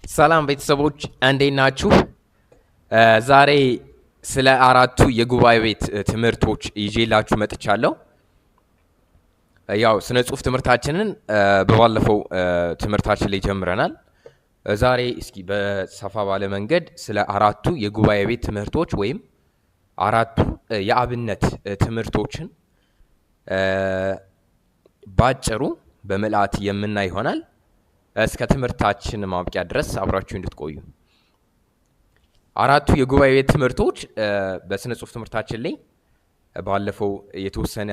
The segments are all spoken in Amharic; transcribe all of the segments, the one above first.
ሰላም ቤተሰቦች እንዴት ናችሁ? ዛሬ ስለ አራቱ የጉባኤ ቤት ትምህርቶች ይዤላችሁ መጥቻለሁ። ያው ስነ ጽሁፍ ትምህርታችንን በባለፈው ትምህርታችን ላይ ጀምረናል። ዛሬ እስኪ በሰፋ ባለ መንገድ ስለ አራቱ የጉባኤ ቤት ትምህርቶች ወይም አራቱ የአብነት ትምህርቶችን ባጭሩ በምልአት የምናይ ይሆናል። እስከ ትምህርታችን ማብቂያ ድረስ አብራችሁ እንድትቆዩ። አራቱ የጉባኤ ቤት ትምህርቶች በስነ ጽሁፍ ትምህርታችን ላይ ባለፈው የተወሰነ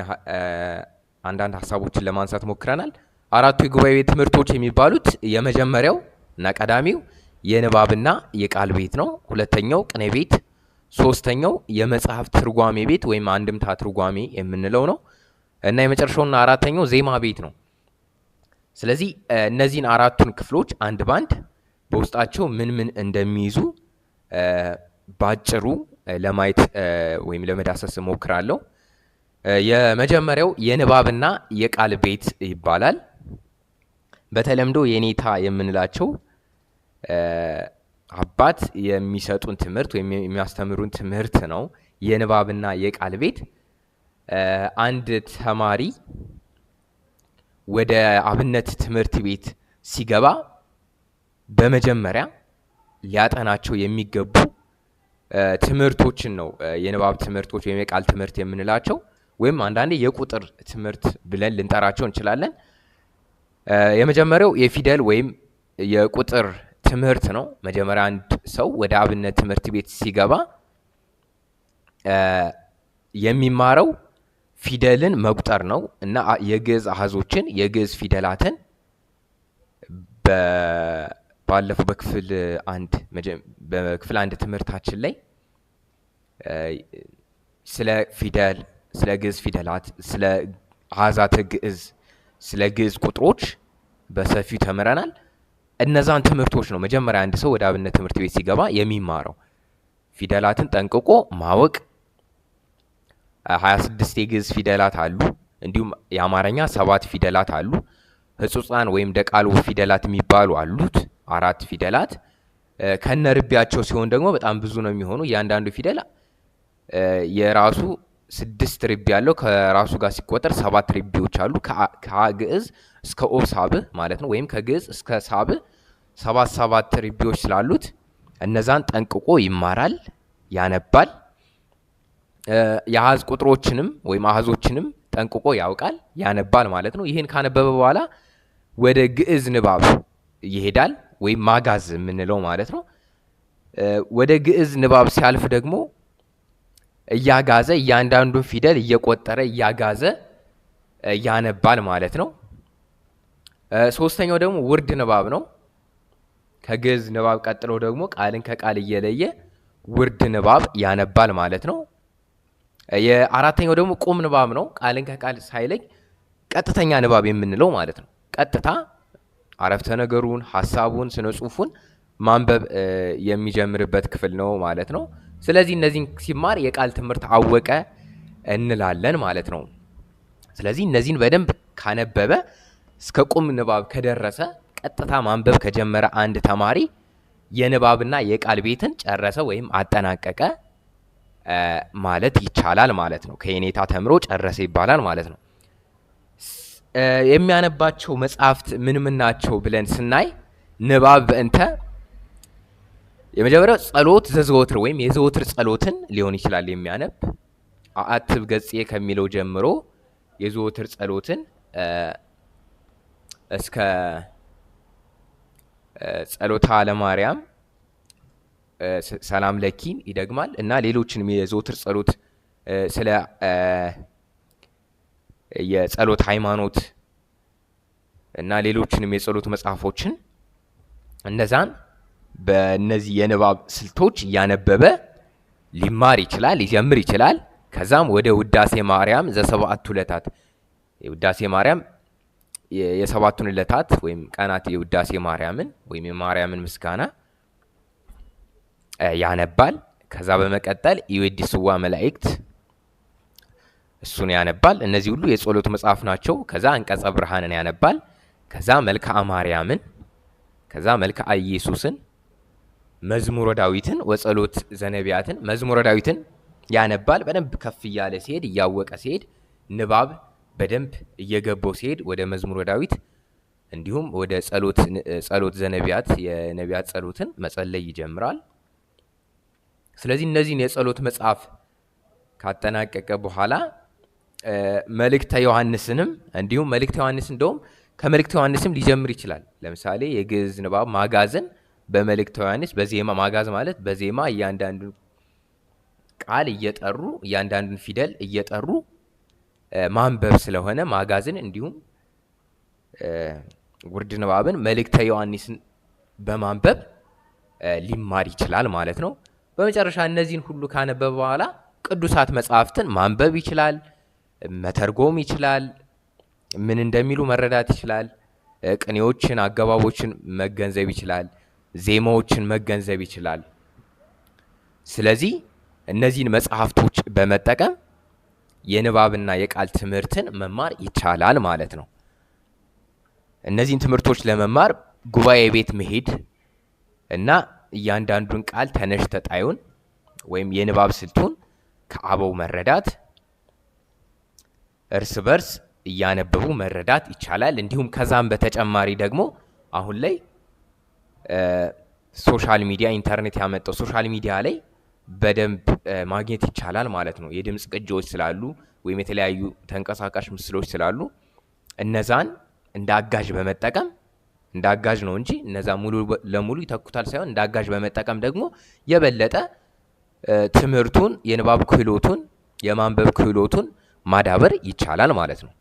አንዳንድ ሀሳቦችን ለማንሳት ሞክረናል። አራቱ የጉባኤ ቤት ትምህርቶች የሚባሉት የመጀመሪያው እና ቀዳሚው የንባብና የቃል ቤት ነው። ሁለተኛው ቅኔ ቤት፣ ሶስተኛው የመጽሐፍ ትርጓሜ ቤት ወይም አንድምታ ትርጓሜ የምንለው ነው እና የመጨረሻውና አራተኛው ዜማ ቤት ነው። ስለዚህ እነዚህን አራቱን ክፍሎች አንድ ባንድ በውስጣቸው ምን ምን እንደሚይዙ ባጭሩ ለማየት ወይም ለመዳሰስ እሞክራለሁ። የመጀመሪያው የንባብና የቃል ቤት ይባላል። በተለምዶ የኔታ የምንላቸው አባት የሚሰጡን ትምህርት ወይም የሚያስተምሩን ትምህርት ነው። የንባብና የቃል ቤት አንድ ተማሪ ወደ አብነት ትምህርት ቤት ሲገባ በመጀመሪያ ሊያጠናቸው የሚገቡ ትምህርቶችን ነው የንባብ ትምህርቶች ወይም የቃል ትምህርት የምንላቸው ወይም አንዳንዴ የቁጥር ትምህርት ብለን ልንጠራቸው እንችላለን። የመጀመሪያው የፊደል ወይም የቁጥር ትምህርት ነው። መጀመሪያ አንድ ሰው ወደ አብነት ትምህርት ቤት ሲገባ የሚማረው ፊደልን መቁጠር ነው እና የግዕዝ አሃዞችን የግዕዝ ፊደላትን ባለፈው በክፍል አንድ ትምህርታችን ላይ ስለ ፊደል፣ ስለ ግዕዝ ፊደላት፣ ስለ አሃዛተ ግዕዝ፣ ስለ ግዕዝ ቁጥሮች በሰፊው ተምረናል። እነዛን ትምህርቶች ነው መጀመሪያ አንድ ሰው ወደ አብነት ትምህርት ቤት ሲገባ የሚማረው። ፊደላትን ጠንቅቆ ማወቅ። 26 የግዕዝ ፊደላት አሉ። እንዲሁም የአማርኛ 7 ፊደላት አሉ። ህጹጻን ወይም ደቃሎ ፊደላት የሚባሉ አሉት፣ 4 ፊደላት። ከነርቢያቸው ሲሆን ደግሞ በጣም ብዙ ነው የሚሆኑ። እያንዳንዱ ፊደል የራሱ 6 ርቢ ያለው፣ ከራሱ ጋር ሲቆጠር 7 ርቢዎች አሉ። ከግዕዝ እስከ ኦ ሳብዕ ማለት ነው፣ ወይም ከግዕዝ እስከ ሳብዕ 7 7 ርቢዎች ስላሉት እነዛን ጠንቅቆ ይማራል፣ ያነባል። የአሃዝ ቁጥሮችንም ወይም አሃዞችንም ጠንቅቆ ያውቃል፣ ያነባል ማለት ነው። ይህን ካነበበ በኋላ ወደ ግዕዝ ንባብ ይሄዳል፣ ወይም ማጋዝ የምንለው ማለት ነው። ወደ ግዕዝ ንባብ ሲያልፍ ደግሞ እያጋዘ እያንዳንዱን ፊደል እየቆጠረ እያጋዘ ያነባል ማለት ነው። ሶስተኛው ደግሞ ውርድ ንባብ ነው። ከግዕዝ ንባብ ቀጥሎ ደግሞ ቃልን ከቃል እየለየ ውርድ ንባብ ያነባል ማለት ነው። የአራተኛው ደግሞ ቁም ንባብ ነው። ቃልን ከቃል ሳይለይ ቀጥተኛ ንባብ የምንለው ማለት ነው። ቀጥታ አረፍተ ነገሩን፣ ሀሳቡን፣ ስነ ጽሁፉን ማንበብ የሚጀምርበት ክፍል ነው ማለት ነው። ስለዚህ እነዚህን ሲማር የቃል ትምህርት አወቀ እንላለን ማለት ነው። ስለዚህ እነዚህን በደንብ ካነበበ፣ እስከ ቁም ንባብ ከደረሰ፣ ቀጥታ ማንበብ ከጀመረ አንድ ተማሪ የንባብና የቃል ቤትን ጨረሰ ወይም አጠናቀቀ ማለት ይቻላል ማለት ነው። ከየኔታ ተምሮ ጨረሰ ይባላል ማለት ነው። የሚያነባቸው መጽሐፍት ምን ምን ናቸው ብለን ስናይ ንባብ በእንተ የመጀመሪያው ጸሎት ዘዘወትር ወይም የዘወትር ጸሎትን ሊሆን ይችላል የሚያነብ። አአትብ ገጼ ከሚለው ጀምሮ የዘወትር ጸሎትን እስከ ጸሎታ ለማርያም ሰላም ለኪን ይደግማል እና ሌሎችንም የዘወትር ጸሎት፣ ስለ የጸሎት ሃይማኖት እና ሌሎችንም የጸሎት መጽሐፎችን እነዛን በእነዚህ የንባብ ስልቶች እያነበበ ሊማር ይችላል፣ ሊጀምር ይችላል። ከዛም ወደ ውዳሴ ማርያም ዘሰብዓቱ ዕለታት፣ የውዳሴ ማርያም የሰባቱን ዕለታት ወይም ቀናት የውዳሴ ማርያምን ወይም የማርያምን ምስጋና ያነባል። ከዛ በመቀጠል ይዌዲስዋ መላእክት እሱን ያነባል። እነዚህ ሁሉ የጸሎት መጽሐፍ ናቸው። ከዛ አንቀጸ ብርሃንን ያነባል። ከዛ መልክዓ ማርያምን፣ ከዛ መልክዓ ኢየሱስን፣ መዝሙረ ዳዊትን ወጸሎት ዘነቢያትን መዝሙረ ዳዊትን ያነባል። በደንብ ከፍ እያለ ሲሄድ እያወቀ ሲሄድ ንባብ በደንብ እየገባው ሲሄድ ወደ መዝሙረ ዳዊት እንዲሁም ወደ ጸሎት ዘነቢያት የነቢያት ጸሎትን መጸለይ ይጀምራል። ስለዚህ እነዚህን የጸሎት መጽሐፍ ካጠናቀቀ በኋላ መልእክተ ዮሐንስንም እንዲሁም መልእክተ ዮሐንስ እንደውም ከመልእክተ ዮሐንስም ሊጀምር ይችላል። ለምሳሌ የግዕዝ ንባብ ማጋዝን በመልእክተ ዮሐንስ በዜማ ማጋዝ ማለት በዜማ እያንዳንዱን ቃል እየጠሩ እያንዳንዱን ፊደል እየጠሩ ማንበብ ስለሆነ ማጋዝን እንዲሁም ውርድ ንባብን መልእክተ ዮሐንስን በማንበብ ሊማር ይችላል ማለት ነው። በመጨረሻ እነዚህን ሁሉ ካነበበ በኋላ ቅዱሳት መጽሐፍትን ማንበብ ይችላል፣ መተርጎም ይችላል፣ ምን እንደሚሉ መረዳት ይችላል፣ ቅኔዎችን፣ አገባቦችን መገንዘብ ይችላል፣ ዜማዎችን መገንዘብ ይችላል። ስለዚህ እነዚህን መጽሐፍቶች በመጠቀም የንባብና የቃል ትምህርትን መማር ይቻላል ማለት ነው። እነዚህን ትምህርቶች ለመማር ጉባኤ ቤት መሄድ እና እያንዳንዱን ቃል ተነሽ ተጣዩን ወይም የንባብ ስልቱን ከአበው መረዳት፣ እርስ በርስ እያነበቡ መረዳት ይቻላል። እንዲሁም ከዛም በተጨማሪ ደግሞ አሁን ላይ social media ኢንተርኔት ያመጣው social media ላይ በደንብ ማግኘት ይቻላል ማለት ነው። የድምፅ ቅጂዎች ስላሉ ወይም የተለያዩ ተንቀሳቃሽ ምስሎች ስላሉ እነዛን እንደ አጋዥ በመጠቀም እንደ አጋዥ ነው እንጂ እነዛ ሙሉ ለሙሉ ይተኩታል ሳይሆን እንደ አጋዥ በመጠቀም ደግሞ የበለጠ ትምህርቱን የንባብ ክህሎቱን የማንበብ ክህሎቱን ማዳበር ይቻላል ማለት ነው።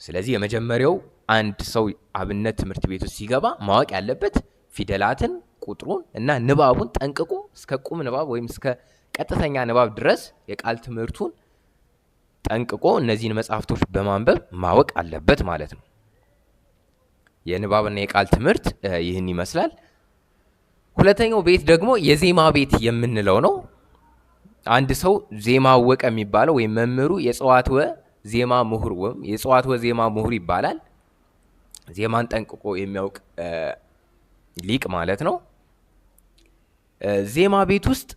ስለዚህ የመጀመሪያው አንድ ሰው አብነት ትምህርት ቤት ውስጥ ሲገባ ማወቅ ያለበት ፊደላትን፣ ቁጥሩን እና ንባቡን ጠንቅቆ እስከ ቁም ንባብ ወይም እስከ ቀጥተኛ ንባብ ድረስ የቃል ትምህርቱን ጠንቅቆ እነዚህን መጽሐፍቶች በማንበብ ማወቅ አለበት ማለት ነው። የንባብና የቃል ትምህርት ይህን ይመስላል። ሁለተኛው ቤት ደግሞ የዜማ ቤት የምንለው ነው። አንድ ሰው ዜማ አወቀ የሚባለው ወይም መምህሩ የጽዋትወ ዜማ ምሁር ወይም የጽዋትወ ዜማ ምሁር ይባላል። ዜማን ጠንቅቆ የሚያውቅ ሊቅ ማለት ነው። ዜማ ቤት ውስጥ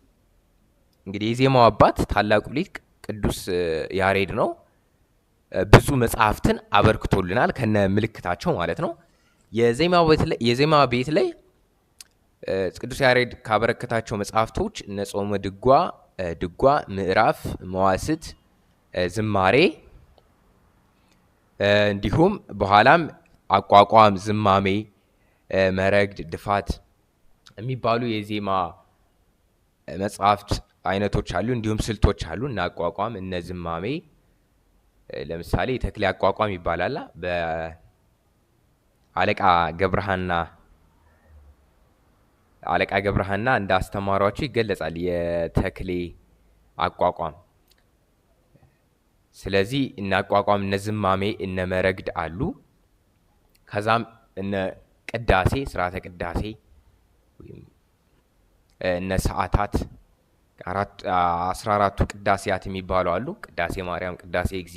እንግዲህ የዜማው አባት ታላቁ ሊቅ ቅዱስ ያሬድ ነው። ብዙ መጽሐፍትን አበርክቶልናል ከነ ምልክታቸው ማለት ነው። የዜማ ቤት ላይ ቅዱስ ያሬድ ካበረከታቸው መጽሐፍቶች እነ ጾመ ድጓ፣ ድጓ፣ ምዕራፍ፣ መዋስት፣ ዝማሬ እንዲሁም በኋላም አቋቋም፣ ዝማሜ፣ መረግድ፣ ድፋት የሚባሉ የዜማ መጽሐፍት አይነቶች አሉ። እንዲሁም ስልቶች አሉ። እነ አቋቋም፣ እነ ዝማሜ ለምሳሌ የተክሌ አቋቋም ይባላል። በአለቃ ገብረሃና አለቃ ገብረሃና እንዳስተማሯቸው ይገለጻል የተክሌ አቋቋም። ስለዚህ እነ አቋቋም፣ እነ ዝማሜ፣ እነ መረግድ አሉ። ከዛም እነ ቅዳሴ፣ ስርዓተ ቅዳሴ፣ እነ ሰዓታት 14ቱ ቅዳሴያት የሚባሉ አሉ። ቅዳሴ ማርያም፣ ቅዳሴ እግዚ፣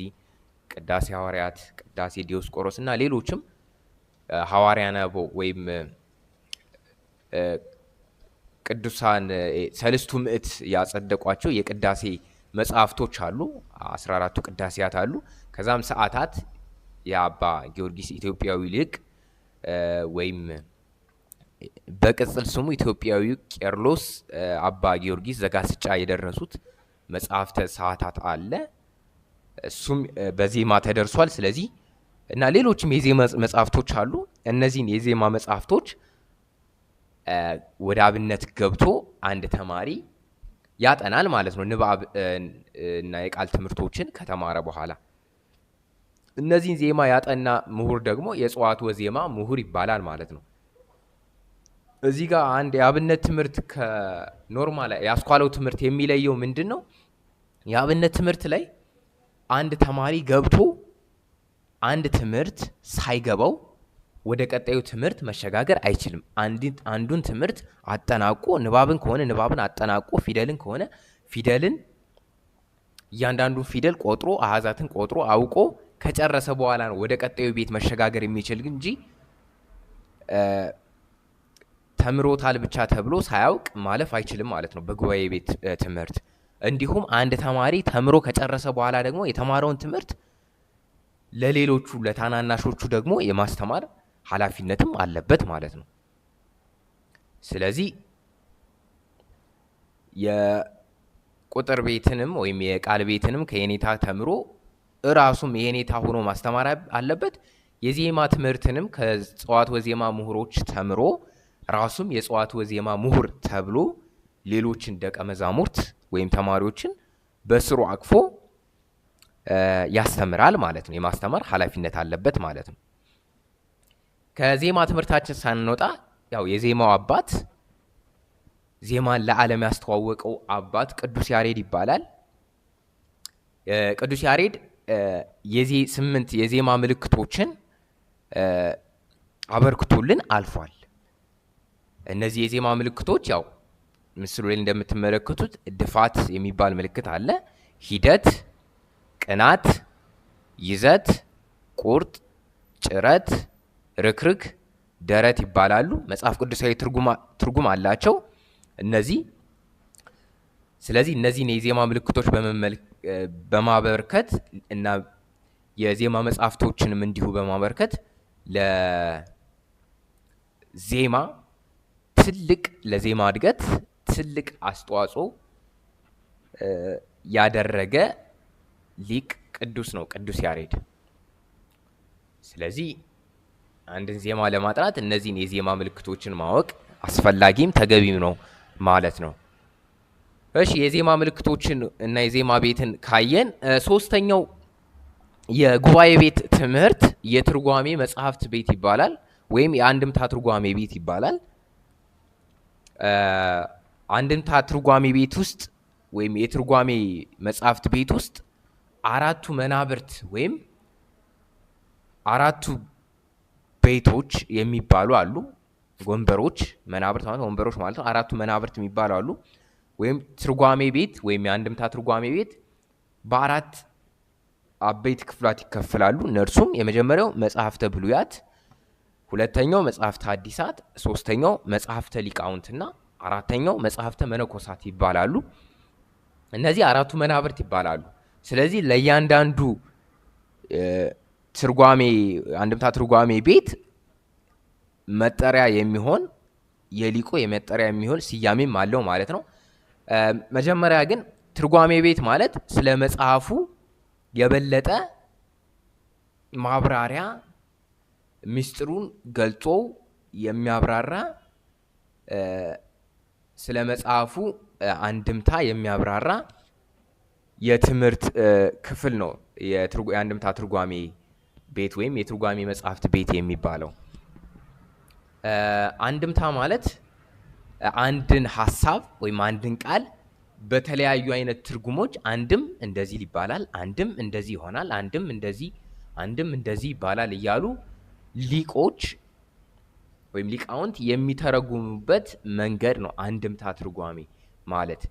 ቅዳሴ ሐዋርያት፣ ቅዳሴ ዲዮስቆሮስ እና ሌሎችም ሐዋርያነ አበው ወይም ቅዱሳን ሰለስቱ ምዕት ያጸደቋቸው የቅዳሴ መጽሐፍቶች አሉ። 14ቱ ቅዳሴያት አሉ። ከዛም ሰዓታት የአባ ጊዮርጊስ ኢትዮጵያዊ ሊቅ ወይም በቅጽል ስሙ ኢትዮጵያዊ ቄርሎስ አባ ጊዮርጊስ ዘጋስጫ የደረሱት መጽሐፍተ ሰዓታት አለ። እሱም በዜማ ተደርሷል። ስለዚህ እና ሌሎችም የዜማ መጽሐፍቶች አሉ። እነዚህን የዜማ መጽሐፍቶች ወደ አብነት ገብቶ አንድ ተማሪ ያጠናል ማለት ነው። ንባብ እና የቃል ትምህርቶችን ከተማረ በኋላ እነዚህን ዜማ ያጠና ምሁር ደግሞ የእጽዋት ዜማ ምሁር ይባላል ማለት ነው። እዚህ ጋር አንድ የአብነት ትምህርት ከ normal የአስኳላው ትምህርት የሚለየው ምንድን ነው? የአብነት ትምህርት ላይ አንድ ተማሪ ገብቶ አንድ ትምህርት ሳይገባው ወደ ቀጣዩ ትምህርት መሸጋገር አይችልም። አንዱን ትምህርት አጠናቆ ንባብን ከሆነ ንባብን አጠናቆ ፊደልን ከሆነ ፊደልን እያንዳንዱን ፊደል ቆጥሮ አሃዛትን ቆጥሮ አውቆ ከጨረሰ በኋላ ነው ወደ ቀጣዩ ቤት መሸጋገር የሚችል እንጂ ተምሮታል ብቻ ተብሎ ሳያውቅ ማለፍ አይችልም ማለት ነው በጉባኤ ቤት ትምህርት። እንዲሁም አንድ ተማሪ ተምሮ ከጨረሰ በኋላ ደግሞ የተማረውን ትምህርት ለሌሎቹ ለታናናሾቹ ደግሞ የማስተማር ኃላፊነትም አለበት ማለት ነው። ስለዚህ የቁጥር ቤትንም ወይም የቃል ቤትንም ከየኔታ ተምሮ እራሱም የኔታ ሆኖ ማስተማር አለበት። የዜማ ትምህርትንም ከእጽዋት ወዜማ ምሁሮች ተምሮ ራሱም የእጽዋት ወዜማ ምሁር ተብሎ ሌሎችን ደቀ መዛሙርት ወይም ተማሪዎችን በስሩ አቅፎ ያስተምራል ማለት ነው። የማስተማር ኃላፊነት አለበት ማለት ነው። ከዜማ ትምህርታችን ሳንወጣ ያው የዜማው አባት ዜማን ለዓለም ያስተዋወቀው አባት ቅዱስ ያሬድ ይባላል። ቅዱስ ያሬድ 8 የዜማ ምልክቶችን አበርክቶልን አልፏል። እነዚህ የዜማ ምልክቶች ያው ምስሉ ላይ እንደምትመለከቱት ድፋት የሚባል ምልክት አለ። ሂደት፣ ቅናት፣ ይዘት፣ ቁርጥ፣ ጭረት፣ ርክርክ፣ ደረት ይባላሉ። መጽሐፍ ቅዱሳዊ ትርጉም አላቸው እነዚህ። ስለዚህ እነዚህን የዜማ ምልክቶች በማበርከት እና የዜማ መጽሐፍቶችንም እንዲሁ በማበርከት ለዜማ ትልቅ ለዜማ እድገት ትልቅ አስተዋጽኦ ያደረገ ሊቅ ቅዱስ ነው ቅዱስ ያሬድ። ስለዚህ አንድን ዜማ ለማጥናት እነዚህን የዜማ ምልክቶችን ማወቅ አስፈላጊም ተገቢም ነው ማለት ነው። እሺ የዜማ ምልክቶችን እና የዜማ ቤትን ካየን ሶስተኛው የጉባኤ ቤት ትምህርት የትርጓሜ መጽሐፍት ቤት ይባላል፣ ወይም የአንድምታ ትርጓሜ ቤት ይባላል። አንድምታ ትርጓሜ ቤት ውስጥ ወይም የትርጓሜ መጽሐፍት ቤት ውስጥ አራቱ መናብርት ወይም አራቱ ቤቶች የሚባሉ አሉ። ወንበሮች፣ መናብርት ማለት ወንበሮች ማለት ነው። አራቱ መናብርት የሚባሉ አሉ። ወይም ትርጓሜ ቤት ወይም የአንድምታ ትርጓሜ ቤት በአራት አበይት ክፍላት ይከፈላሉ። እነርሱም የመጀመሪያው መጽሐፍተ ብሉያት፣ ሁለተኛው መጽሐፍተ ሐዲሳት፣ ሶስተኛው መጽሐፍተ ሊቃውንትና አራተኛው መጽሐፍተ መነኮሳት ይባላሉ። እነዚህ አራቱ መናብርት ይባላሉ። ስለዚህ ለእያንዳንዱ ትርጓሜ አንድምታ ትርጓሜ ቤት መጠሪያ የሚሆን የሊቁ የመጠሪያ የሚሆን ስያሜም አለው ማለት ነው። መጀመሪያ ግን ትርጓሜ ቤት ማለት ስለ መጽሐፉ የበለጠ ማብራሪያ ምስጢሩን ገልጾ የሚያብራራ ስለ መጽሐፉ አንድምታ የሚያብራራ የትምህርት ክፍል ነው። የአንድምታ ትርጓሜ ቤት ወይም የትርጓሜ መጽሐፍት ቤት የሚባለው። አንድምታ ማለት አንድን ሀሳብ ወይም አንድን ቃል በተለያዩ አይነት ትርጉሞች አንድም እንደዚህ ይባላል፣ አንድም እንደዚህ ይሆናል፣ አንድም እንደዚህ አንድም እንደዚህ ይባላል እያሉ ሊቆች ወይም ሊቃውንት የሚተረጉሙበት መንገድ ነው አንድምታ ትርጓሜ ማለት።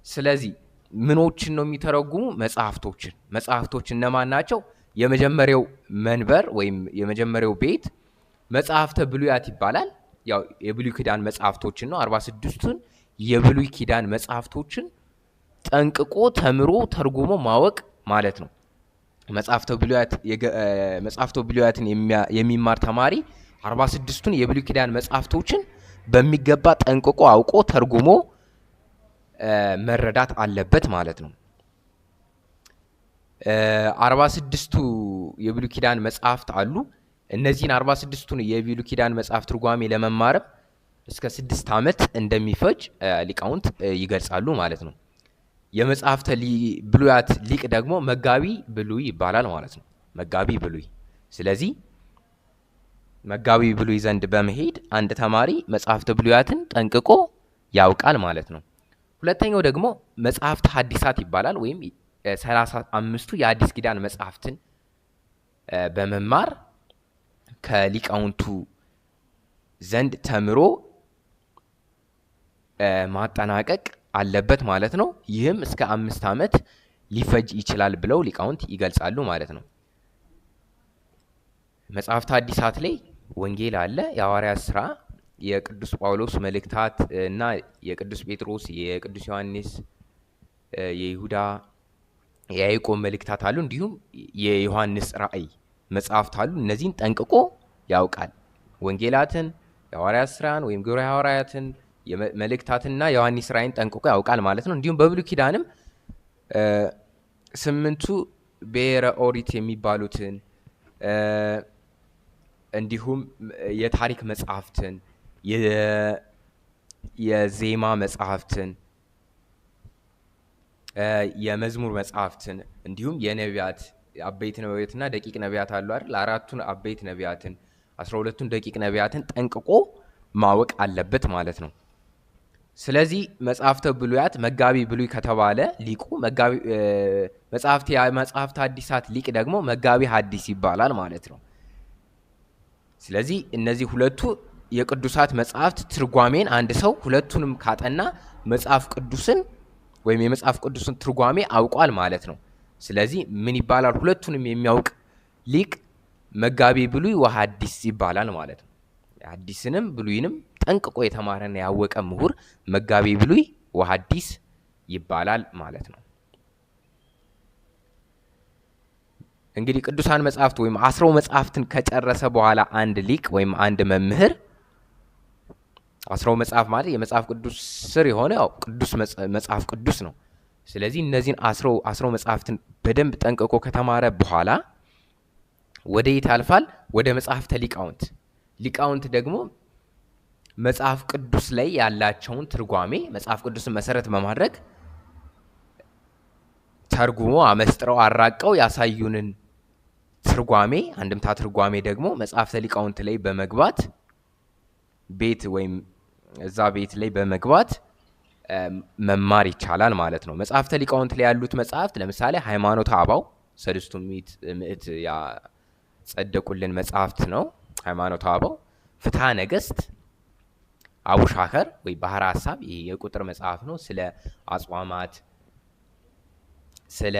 ስለዚህ ምኖችን ነው የሚተረጉሙ? መጽሐፍቶችን። መጽሐፍቶች እነማን ናቸው? የመጀመሪያው መንበር ወይም የመጀመሪያው ቤት መጽሐፍተ ብሉያት ይባላል። ያው የብሉይ ኪዳን መጽሐፍቶችን ነው። 46ቱን የብሉይ ኪዳን መጽሐፍቶችን ጠንቅቆ ተምሮ ተርጉሞ ማወቅ ማለት ነው። መጽሐፍተ ብሉያትን የሚማር ተማሪ 46ቱን የብሉይ ኪዳን መጽሐፍቶችን በሚገባ ጠንቅቆ አውቆ ተርጉሞ መረዳት አለበት ማለት ነው። 46ቱ የብሉይ ኪዳን መጽሐፍት አሉ። እነዚህን 46ቱን የብሉይ ኪዳን መጽሐፍ ትርጓሜ ለመማርም እስከ 6 ዓመት እንደሚፈጅ ሊቃውንት ይገልጻሉ ማለት ነው። የመጽሐፍተ ብሉያት ሊቅ ደግሞ መጋቢ ብሉይ ይባላል ማለት ነው። መጋቢ ብሉይ። ስለዚህ መጋቢ ብሉይ ዘንድ በመሄድ አንድ ተማሪ መጽሐፍተ ብሉያትን ጠንቅቆ ያውቃል ማለት ነው። ሁለተኛው ደግሞ መጽሐፍተ ሐዲሳት ይባላል። ወይም 35ቱ የአዲስ ኪዳን መጽሐፍትን በመማር ከሊቃውንቱ ዘንድ ተምሮ ማጠናቀቅ አለበት ማለት ነው። ይህም እስከ 5 ዓመት ሊፈጅ ይችላል ብለው ሊቃውንት ይገልጻሉ ማለት ነው። መጽሐፍተ ሐዲሳት ላይ ወንጌል አለ፣ የሐዋርያት ስራ፣ የቅዱስ ጳውሎስ መልእክታት እና የቅዱስ ጴጥሮስ፣ የቅዱስ ዮሐንስ፣ የይሁዳ፣ የያዕቆብ መልእክታት አሉ። እንዲሁም የዮሐንስ ራእይ መጽሐፍት አሉ። እነዚህን ጠንቅቆ ያውቃል። ወንጌላትን፣ የሐዋርያት ስራን ወይም ግብረ ሐዋርያትን፣ መልእክታትና የዮሐንስ ራእይን ጠንቅቆ ያውቃል ማለት ነው። እንዲሁም በብሉይ ኪዳንም 8ቱ ብሔረ ኦሪት የሚባሉትን እንዲሁም የታሪክ መጽሐፍትን፣ የዜማ መጽሐፍትን፣ የመዝሙር መጽሐፍትን እንዲሁም የነቢያት አበይት ነቢያትና ደቂቅ ነቢያት አሉ አይደል? 4ቱን አበይት ነቢያትን 12ቱን ደቂቅ ነቢያትን ጠንቅቆ ማወቅ አለበት ማለት ነው። ስለዚህ መጽሐፍተ ብሉያት መጋቢ ብሉይ ከተባለ ሊቁ መጋቢ መጽሐፍተ ሐዲሳት ሊቅ ደግሞ መጋቢ ሐዲስ ይባላል ማለት ነው። ስለዚህ እነዚህ ሁለቱ የቅዱሳት መጽሐፍት ትርጓሜን አንድ ሰው ሁለቱንም ካጠና መጽሐፍ ቅዱስን ወይም የመጽሐፍ ቅዱስን ትርጓሜ አውቋል ማለት ነው። ስለዚህ ምን ይባላል? ሁለቱንም የሚያውቅ ሊቅ መጋቢ ብሉይ ወሐዲስ ይባላል ማለት ነው። ሐዲስንም ብሉይንም ጠንቅቆ የተማረና ያወቀ ምሁር መጋቢ ብሉይ ወሐዲስ ይባላል ማለት ነው። እንግዲህ ቅዱሳን መጽሐፍት ወይም 10 መጽሐፍትን ከጨረሰ በኋላ አንድ ሊቅ ወይም አንድ መምህር 10 መጽሐፍ ማለት የመጽሐፍ ቅዱስ ስር የሆነ ያው ቅዱስ መጽሐፍ ቅዱስ ነው። ስለዚህ እነዚህን 10 መጽሐፍትን በደንብ ጠንቅቆ ከተማረ በኋላ ወደ የት ያልፋል? ወደ መጽሐፍተ ሊቃውንት። ሊቃውንት ደግሞ መጽሐፍ ቅዱስ ላይ ያላቸውን ትርጓሜ መጽሐፍ ቅዱስን መሰረት በማድረግ ተርጉሞ አመስጥረው አራቀው ያሳዩንን ትርጓሜ አንድምታ ትርጓሜ ደግሞ መጽሐፍተ ሊቃውንት ላይ በመግባት ቤት ወይም እዛ ቤት ላይ በመግባት መማር ይቻላል ማለት ነው። መጽሐፍተ ሊቃውንት ላይ ያሉት መጽሐፍት ለምሳሌ ሃይማኖተ አበው ሰለስቱ ምዕት ያጸደቁልን መጽሐፍት ነው። ሃይማኖተ አበው፣ ፍትሐ ነገሥት፣ አቡሻከር ወይ ባህረ ሐሳብ ይሄ የቁጥር መጽሐፍ ነው። ስለ አጽዋማት፣ ስለ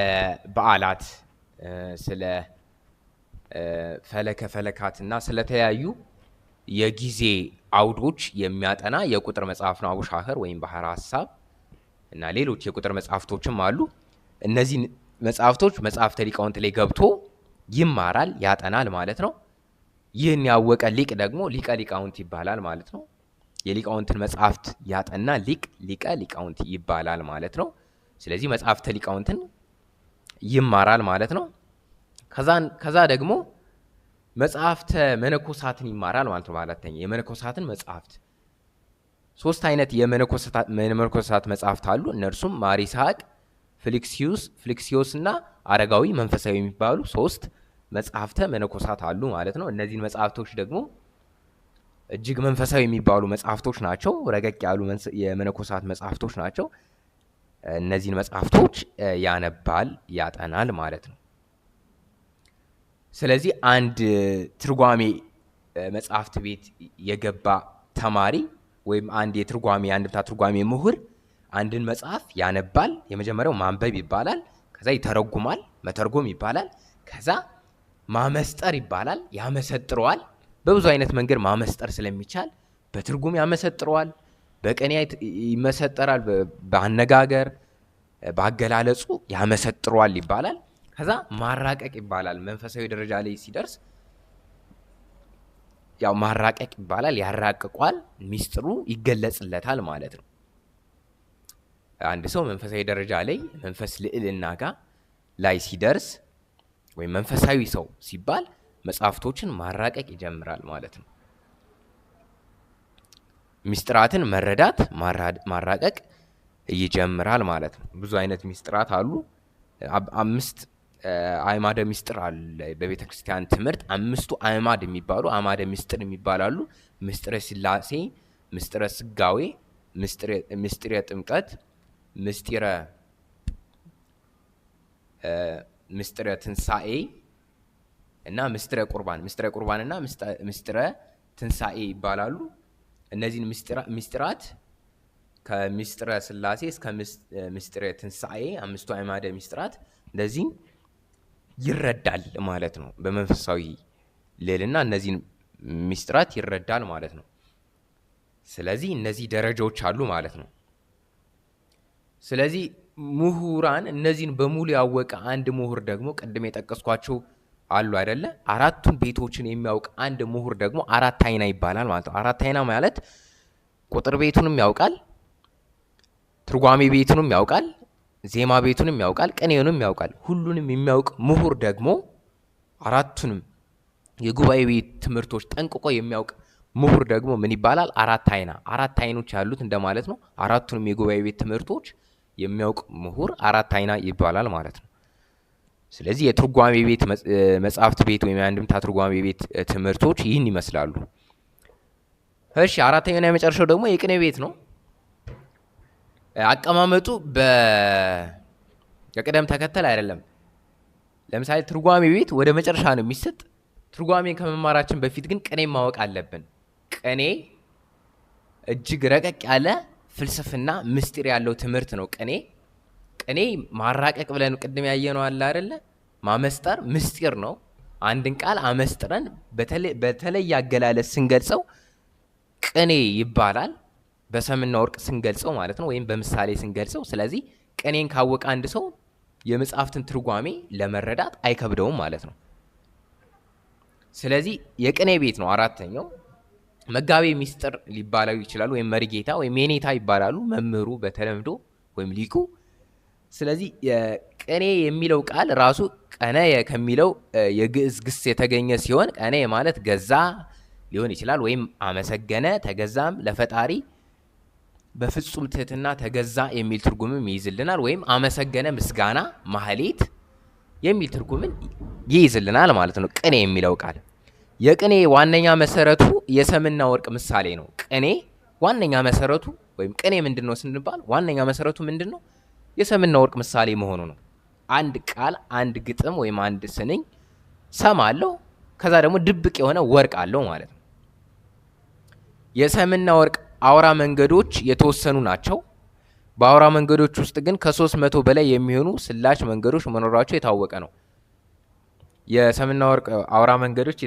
በዓላት፣ ስለ ፈለከ ፈለካትና ስለተለያዩ የጊዜ አውዶች የሚያጠና የቁጥር መጽሐፍ ነው አቡሻከር ወይም ባህረ ሐሳብ እና ሌሎች የቁጥር መጽሐፍቶችም አሉ። እነዚህ መጽሐፍቶች መጽሐፍተ ሊቃውንት ላይ ገብቶ ይማራል፣ ያጠናል ማለት ነው። ይህን ያወቀ ሊቅ ደግሞ ሊቀ ሊቃውንት ይባላል ማለት ነው። የሊቃውንትን መጽሐፍት ያጠና ሊቅ ሊቀ ሊቃውንት ይባላል ማለት ነው። ስለዚህ መጽሐፍተ ሊቃውንትን ይማራል ማለት ነው። ከዛ ደግሞ መጽሐፍተ መነኮሳትን ይማራል ማለት ነው። በአራተኛ የመነኮሳትን መጽሐፍት 3 አይነት የመነኮሳት መጽሐፍት አሉ። እነርሱም ማር ይስሐቅ፣ ፊልክስዩስ እና አረጋዊ መንፈሳዊ የሚባሉ 3 መጽሐፍተ መነኮሳት አሉ ማለት ነው። እነዚህን መጽሐፍቶች ደግሞ እጅግ መንፈሳዊ የሚባሉ መጽሐፍቶች ናቸው። ረቀቅ ያሉ የመነኮሳት መጽሐፍቶች ናቸው። እነዚህን መጽሐፍቶች ያነባል፣ ያጠናል ማለት ነው። ስለዚህ አንድ ትርጓሜ መጽሐፍት ቤት የገባ ተማሪ ወይም አንድ የትርጓሜ የአንድምታ ትርጓሜ ምሁር አንድን መጽሐፍ ያነባል። የመጀመሪያው ማንበብ ይባላል። ከዛ ይተረጉማል፣ መተርጎም ይባላል። ከዛ ማመስጠር ይባላል፣ ያመሰጥረዋል። በብዙ አይነት መንገድ ማመስጠር ስለሚቻል በትርጉም ያመሰጥረዋል፣ በቅኔ ይመሰጠራል፣ በአነጋገር በአገላለጹ ያመሰጥረዋል ይባላል። ከዛ ማራቀቅ ይባላል። መንፈሳዊ ደረጃ ላይ ሲደርስ ያው ማራቀቅ ይባላል። ያራቅቋል፣ ሚስጥሩ ይገለጽለታል ማለት ነው። አንድ ሰው መንፈሳዊ ደረጃ ላይ መንፈስ ልዕልና ጋር ላይ ሲደርስ ወይም መንፈሳዊ ሰው ሲባል መጽሐፍቶችን ማራቀቅ ይጀምራል ማለት ነው። ሚስጥራትን መረዳት ማራቀቅ ይጀምራል ማለት ነው። ብዙ አይነት ሚስጥራት አሉ። 5 አዕማደ ሚስጥር አለ በቤተክርስቲያን ትምህርት። 5ቱ አዕማድ የሚባሉ አዕማደ ሚስጥር የሚባሉ አሉ። ምስጢረ ሥላሴ፣ ምስጢረ ስጋዌ፣ ምስጢረ ጥምቀት፣ ምስጢረ ትንሳኤ እና ምስጢረ ቁርባን። ምስጢረ ቁርባን እና ምስጢረ ትንሳኤ ይባላሉ። እነዚህን ምስጢራት ከምስጢረ ሥላሴ እስከ ምስጢረ ትንሳኤ 5ቱ አዕማደ ምስጢራት እንደዚህ ይረዳል ማለት ነው። በመንፈሳዊ ልዕልና እነዚህን ምስጢራት ይረዳል ማለት ነው። ስለዚህ እነዚህ ደረጃዎች አሉ ማለት ነው። ስለዚህ ምሁራን እነዚህን በሙሉ ያወቀ አንድ ምሁር ደግሞ ቅድም የጠቀስኳቸው አሉ አይደለ? አራቱን ቤቶችን የሚያውቅ አንድ ምሁር ደግሞ አራት አይና ይባላል ማለት ነው። አራት አይና ማለት ቁጥር ቤቱንም ያውቃል፣ ትርጓሜ ቤቱንም ያውቃል፣ ዜማ ቤቱንም ያውቃል፣ ቅኔውንም ያውቃል። ሁሉንም የሚያውቅ ምሁር ደግሞ አራቱንም የጉባኤ ቤት ትምህርቶች ጠንቅቆ የሚያውቅ ምሁር ደግሞ ምን ይባላል? አራት አይና። አራት አይኖች ያሉት እንደማለት ነው። አራቱንም የጉባኤ ቤት ትምህርቶች የሚያውቅ ምሁር አራት አይና ይባላል ማለት ነው። ስለዚህ የትርጓሜ ቤት መጽሐፍት ቤት ወይም የአንድምታ ትርጓሜ ቤት ትምህርቶች ይህን ይመስላሉ። እሺ፣ አራተኛውና የመጨረሻው ደግሞ የቅኔ ቤት ነው። አቀማመጡ በቅደም ተከተል አይደለም። ለምሳሌ ትርጓሜ ቤት ወደ መጨረሻ ነው የሚሰጥ። ትርጓሜን ከመማራችን በፊት ግን ቅኔ ማወቅ አለብን። ቅኔ እጅግ ረቀቅ ያለ ፍልስፍና ምስጢር ያለው ትምህርት ነው። ቅኔ ቅኔ ማራቀቅ ብለን ቅድም ያየነው አለ አይደለ? ማመስጠር ምስጢር ነው። አንድን ቃል አመስጥረን በተለየ አገላለጽ ስንገልጸው ቅኔ ይባላል። በሰምና ወርቅ ስንገልጸው ማለት ነው፣ ወይም በምሳሌ ስንገልጸው። ስለዚህ ቅኔን ካወቀ አንድ ሰው የመጽሐፍትን ትርጓሜ ለመረዳት አይከብደውም ማለት ነው። ስለዚህ የቅኔ ቤት ነው አራተኛው። መጋቤ ሚስጥር ሊባለው ይችላል፣ ወይም መሪጌታ ወይም የኔታ ይባላሉ መምህሩ በተለምዶ ወይም ሊቁ። ስለዚህ ቅኔ የሚለው ቃል ራሱ ቀነየ ከሚለው የግዕዝ ግስ የተገኘ ሲሆን ቀነየ ማለት ገዛ ሊሆን ይችላል፣ ወይም አመሰገነ፣ ተገዛም፣ ለፈጣሪ በፍጹም ትህትና ተገዛ የሚል ትርጉምም ይይዝልናል። ወይም አመሰገነ፣ ምስጋና፣ ማህሌት የሚል ትርጉምን ይይዝልናል ማለት ነው። ቅኔ የሚለው ቃል የቅኔ ዋነኛ መሰረቱ የሰምና ወርቅ ምሳሌ ነው። ቅኔ ዋነኛ መሰረቱ ወይም ቅኔ ምንድን ነው ስንባል ዋነኛ መሰረቱ ምንድን ነው? የሰምና ወርቅ ምሳሌ መሆኑ ነው። አንድ ቃል፣ አንድ ግጥም ወይም አንድ ስንኝ ሰም አለው፣ ከዛ ደግሞ ድብቅ የሆነ ወርቅ አለው ማለት ነው። የሰምና ወርቅ አውራ መንገዶች የተወሰኑ ናቸው። በአውራ መንገዶች ውስጥ ግን ከ300 በላይ የሚሆኑ ስላች መንገዶች መኖራቸው የታወቀ ነው። የሰምና ወርቅ አውራ መንገዶች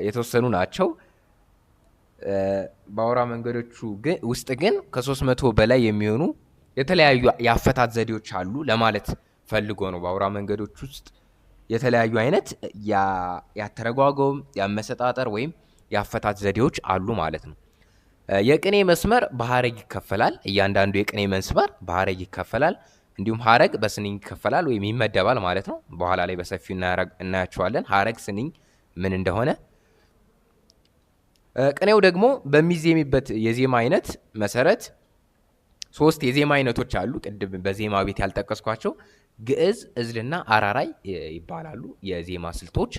የተወሰኑ ናቸው። በአውራ መንገዶቹ ውስጥ ግን ከ300 በላይ የሚሆኑ የተለያዩ የአፈታት ዘዴዎች አሉ ለማለት ፈልጎ ነው። በአውራ መንገዶች ውስጥ የተለያዩ አይነት ያተረጓጎም፣ ያመሰጣጠር ወይም የአፈታት ዘዴዎች አሉ ማለት ነው። የቅኔ መስመር በሀረግ ይከፈላል። እያንዳንዱ የቅኔ መስመር በሀረግ ይከፈላል። እንዲሁም ሀረግ በስንኝ ይከፈላል ወይም ይመደባል ማለት ነው። በኋላ ላይ በሰፊው እናያቸዋለን ሀረግ ስንኝ ምን እንደሆነ። ቅኔው ደግሞ በሚዜሚበት የዜማ አይነት መሰረት ሶስት የዜማ አይነቶች አሉ። ቅድም በዜማ ቤት ያልጠቀስኳቸው ግዕዝ፣ እዝልና አራራይ ይባላሉ የዜማ ስልቶች።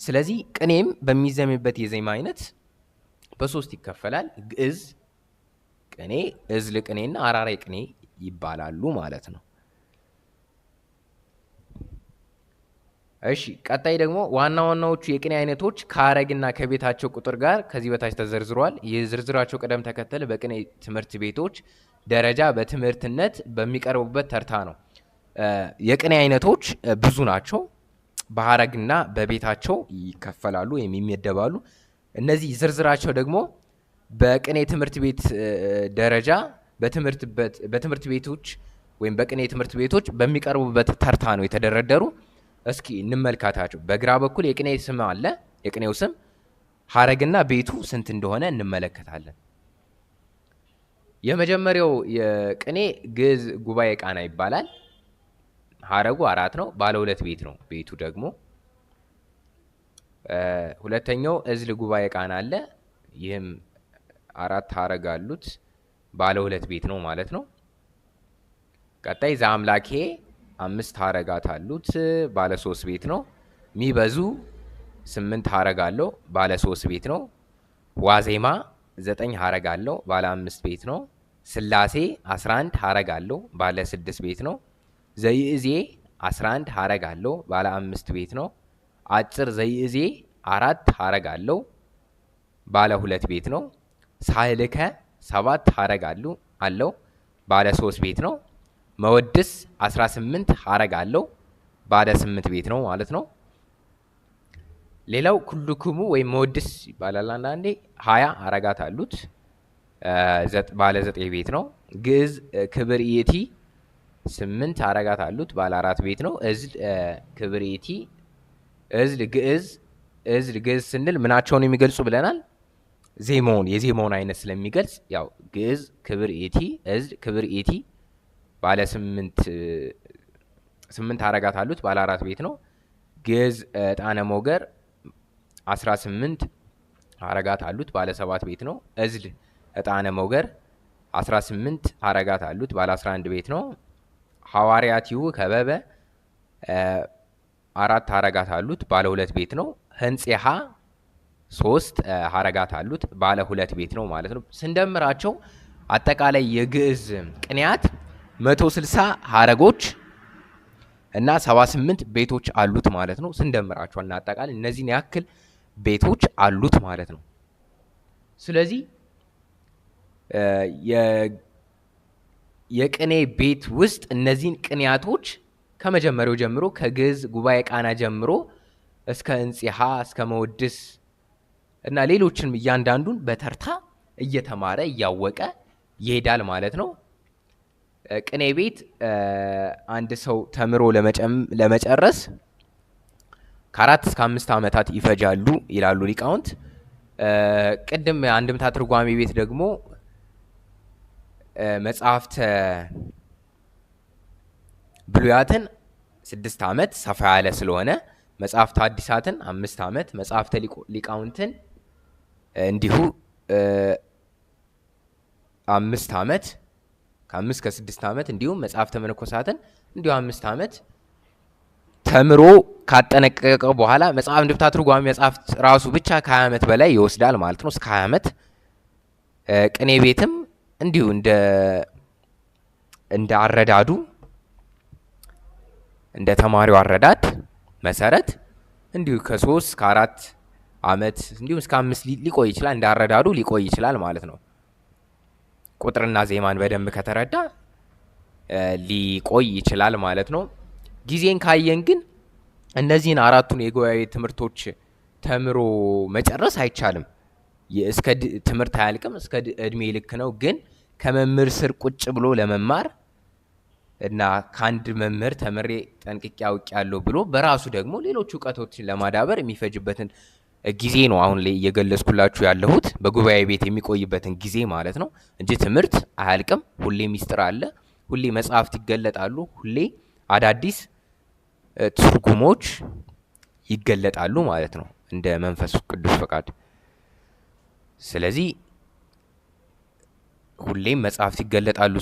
ስለዚህ ቅኔም በሚዜምበት የዜማ አይነት በሶስት ይከፈላል። ግዕዝ ቅኔ፣ እዝል ቅኔና አራራይ ቅኔ ይባላሉ ማለት ነው። እሺ፣ ቀጣይ ደግሞ ዋና ዋናዎቹ የቅኔ አይነቶች ከሀረግና ከቤታቸው ቁጥር ጋር ከዚህ በታች ተዘርዝሯል። የዝርዝራቸው ቅደም ተከተል በቅኔ ትምህርት ቤቶች ደረጃ በትምህርትነት በሚቀርቡበት ተርታ ነው። የቅኔ አይነቶች ብዙ ናቸው። በሀረግና በቤታቸው ይከፈላሉ ወይም ይመደባሉ። እነዚህ ዝርዝራቸው ደግሞ በቅኔ ትምህርት ቤት ደረጃ በትምህርት ቤቶች ወይም በቅኔ ትምህርት ቤቶች በሚቀርቡበት ተርታ ነው የተደረደሩ። እስኪ እንመልካታቸው። በግራ በኩል የቅኔ ስም አለ። የቅኔው ስም ሀረግና ቤቱ ስንት እንደሆነ እንመለከታለን። የመጀመሪያው የቅኔ ግዕዝ ጉባኤ ቃና ይባላል። ሀረጉ 4 ነው። ባለ 2 ቤት ነው ቤቱ ደግሞ። ሁለተኛው እዝል ጉባኤ ቃና አለ። ይህም 4 ሀረግ አሉት። ባለ 2 ቤት ነው ማለት ነው። ቀጣይ ዘአምላኬ 5 ሀረጋት አሉት። ባለ 3 ቤት ነው። ሚበዙ 8 ሀረግ አለው። ባለ 3 ቤት ነው። ዋዜማ 9 ሀረግ አለው። ባለ 5 ቤት ነው። ስላሴ 11 ሀረግ አለው። ባለ 6 ቤት ነው። ዘይእዜ 11 ሀረግ አለው። ባለ 5 ቤት ነው። አጭር ዘይእዜ 4 ሀረግ አለው። ባለ 2 ቤት ነው። ሳህልከ 7 ሀረግ አለው። ባለ 3 ቤት ነው። መወድስ 18 ሀረግ አለው። ባለ 8 ቤት ነው ማለት ነው። ሌላው ኩልክሙ ወይም መወድስ ይባላል። አንዳንዴ 20 ሀረጋት አሉት። ባለ 9 ቤት ነው። ግዕዝ ክብር ይእቲ 8 ሀረጋት አሉት። ባለ 4 ቤት ነው። እዝል ክብር ይእቲ፣ እዝል ግዕዝ፣ እዝል ግዕዝ ስንል ምናቸውን የሚገልጹ ብለናል? ዜማውን፣ የዜማውን አይነት ስለሚገልጽ ያው ግዕዝ ክብር ይእቲ፣ እዝል ክብር ይእቲ ባለ 8 ሀረጋት አሉት። ባለ 4 ቤት ነው። ግዕዝ ዕጣነ ሞገር 18 ሀረጋት አሉት። ባለ 7 ቤት ነው። እዝል ዕጣነ ሞገር 18 ሀረጋት አሉት። ባለ 11 ቤት ነው። ሐዋርያቲሁ ከበበ 4 ሀረጋት አሉት። ባለ 2 ቤት ነው። ህንጼሃ 3 ሀረጋት አሉት። ባለ 2 ቤት ነው ማለት ነው። ስንደምራቸው አጠቃላይ የግዕዝ ቅኔያት 160 ሀረጎች እና 78 ቤቶች አሉት ማለት ነው። ስንደምራቸው እና አጠቃላይ እነዚህን ያክል ቤቶች አሉት ማለት ነው። ስለዚህ የቅኔ ቤት ውስጥ እነዚህን ቅኔያቶች ከመጀመሪያው ጀምሮ ከግዕዝ ጉባኤ ቃና ጀምሮ እስከ እንጽሐ እስከ መወድስ እና ሌሎችንም እያንዳንዱን በተርታ እየተማረ እያወቀ ይሄዳል ማለት ነው። ቅኔ ቤት አንድ ሰው ተምሮ ለመጨረስ ከ4 እስከ 5 ዓመታት ይፈጃሉ ይላሉ ሊቃውንት። ቅድም አንድምታ ትርጓሜ ቤት ደግሞ መጽሐፍተ ብሉያትን 6 ዓመት ሰፋ ያለ ስለሆነ፣ መጽሐፍተ ሐዲሳትን 5 ዓመት፣ መጽሐፍተ ሊቃውንትን እንዲሁ 5 ዓመት፣ ከ5 እስከ 6 ዓመት፣ እንዲሁም መጽሐፍተ መነኮሳትን እንዲሁ 5 ዓመት ተምሮ ካጠነቀቀ በኋላ መጽሐፍ አንድምታ ትርጓሜ መጽሐፍት ራሱ ብቻ ከ20 ዓመት በላይ ይወስዳል ማለት ነው። እስከ 20 ዓመት። ቅኔ ቤትም እንዲሁ እንደ አረዳዱ፣ እንደ ተማሪው አረዳድ መሰረት እንዲሁ ከ3 እስከ 4 ዓመት እንዲሁም እስከ 5 ሊቆይ ይችላል። እንደ አረዳዱ ሊቆይ ይችላል ማለት ነው። ቁጥርና ዜማን በደንብ ከተረዳ ሊቆይ ይችላል ማለት ነው። ጊዜን ካየን ግን እነዚህን አራቱን የጉባኤ ትምህርቶች ተምሮ መጨረስ አይቻልም። እስከ ትምህርት አያልቅም፣ እስከ እድሜ ልክ ነው። ግን ከመምህር ስር ቁጭ ብሎ ለመማር እና ከአንድ መምህር ተምሬ ጠንቅቄ አውቄያለሁ ብሎ በራሱ ደግሞ ሌሎች እውቀቶችን ለማዳበር የሚፈጅበትን ጊዜ ነው አሁን ላይ እየገለጽኩላችሁ ያለሁት፣ በጉባኤ ቤት የሚቆይበትን ጊዜ ማለት ነው እንጂ ትምህርት አያልቅም። ሁሌ ሚስጥር አለ፣ ሁሌ መጽሐፍት ይገለጣሉ፣ ሁሌ አዳዲስ ትርጉሞች ይገለጣሉ ማለት ነው እንደ መንፈስ ቅዱስ ፈቃድ። ስለዚህ ሁሌም መጽሐፍት ይገለጣሉ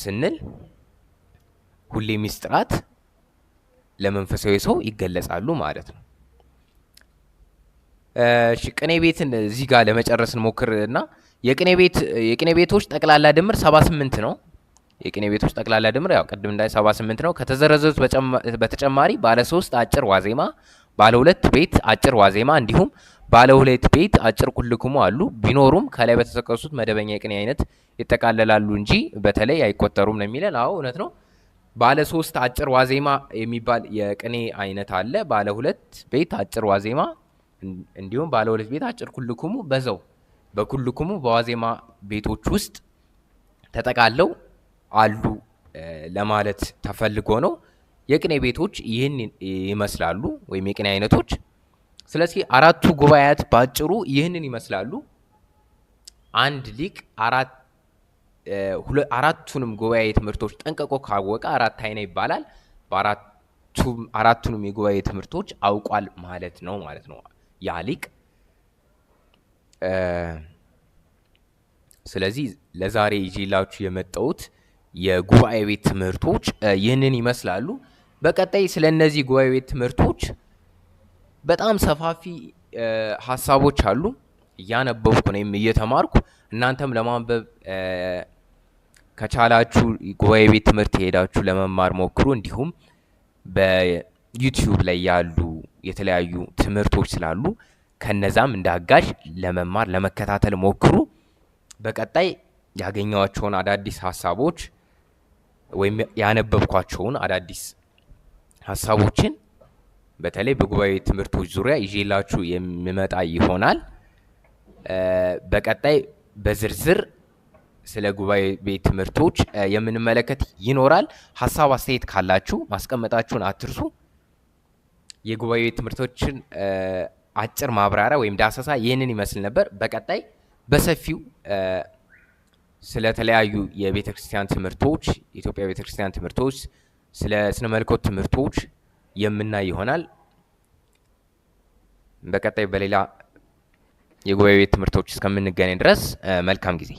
ስንል ሁሌ ሚስጥራት ለመንፈሳዊ ሰው ይገለጻሉ ማለት ነው። እሺ፣ ቅኔ ቤትን እዚህ ጋር ለመጨረስ እንሞክርና የቅኔ ቤቶች ጠቅላላ ድምር 78 ነው። የቅኔ ቤቶች ጠቅላላ ድምር ያው ቅድም እንዳይ 78 ነው። ከተዘረዘሩት በተጨማሪ ባለ 3 አጭር ዋዜማ፣ ባለ 2 ቤት አጭር ዋዜማ እንዲሁም ባለ 2 ቤት አጭር ኩልክሙ አሉ። ቢኖሩም ከላይ በተጠቀሱት መደበኛ የቅኔ አይነት ይጠቃለላሉ እንጂ በተለይ አይቆጠሩም ነው የሚለን። አዎ እውነት ነው። ባለ 3 አጭር ዋዜማ የሚባል የቅኔ አይነት አለ። ባለ 2 ቤት አጭር ዋዜማ እንዲሁም ባለ 2 ቤት አጭር ኩልክሙ በዛው በኩልክሙ በዋዜማ ቤቶች ውስጥ ተጠቃለው አሉ ለማለት ተፈልጎ ነው። የቅኔ ቤቶች ይህን ይመስላሉ ወይም የቅኔ አይነቶች። ስለዚህ አራቱ ጉባኤያት ባጭሩ ይህንን ይመስላሉ። አንድ ሊቅ አራቱንም ጉባኤ ትምህርቶች ጠንቅቆ ካወቀ አራት አይና ይባላል። አራቱንም የጉባኤ ትምህርቶች አውቋል ማለት ነው ማለት ነው ያ ሊቅ። ስለዚህ ለዛሬ ይዤላችሁ የመጣሁት የጉባኤ ቤት ትምህርቶች ይህንን ይመስላሉ። በቀጣይ ስለነዚህ ጉባኤ ቤት ትምህርቶች በጣም ሰፋፊ ሀሳቦች አሉ። እያነበብኩ እኔም እየተማርኩ፣ እናንተም ለማንበብ ከቻላችሁ ጉባኤ ቤት ትምህርት ሄዳችሁ ለመማር ሞክሩ። እንዲሁም በዩቲዩብ ላይ ያሉ የተለያዩ ትምህርቶች ስላሉ ከነዛም እንደ አጋዥ ለመማር ለመከታተል ሞክሩ። በቀጣይ ያገኘኋቸውን አዳዲስ ሀሳቦች ወይም ያነበብኳቸውን አዳዲስ ሀሳቦችን በተለይ በጉባኤ ትምህርቶች ዙሪያ ይዤላችሁ የምመጣ ይሆናል። በቀጣይ በዝርዝር ስለ ጉባኤ ቤት ትምህርቶች የምንመለከት ይኖራል። ሀሳብ አስተያየት ካላችሁ ማስቀመጣችሁን አትርሱ። የጉባኤ ቤት ትምህርቶችን አጭር ማብራሪያ ወይም ዳሰሳ ይህንን ይመስል ነበር። በቀጣይ በሰፊው ስለተለያዩ የቤተ ክርስቲያን ትምህርቶች፣ የኢትዮጵያ ቤተ ክርስቲያን ትምህርቶች፣ ስለ ስነ መለኮት ትምህርቶች የምናይ ይሆናል። በቀጣይ በሌላ የጉባኤ ቤት ትምህርቶች እስከምንገናኝ ድረስ መልካም ጊዜ።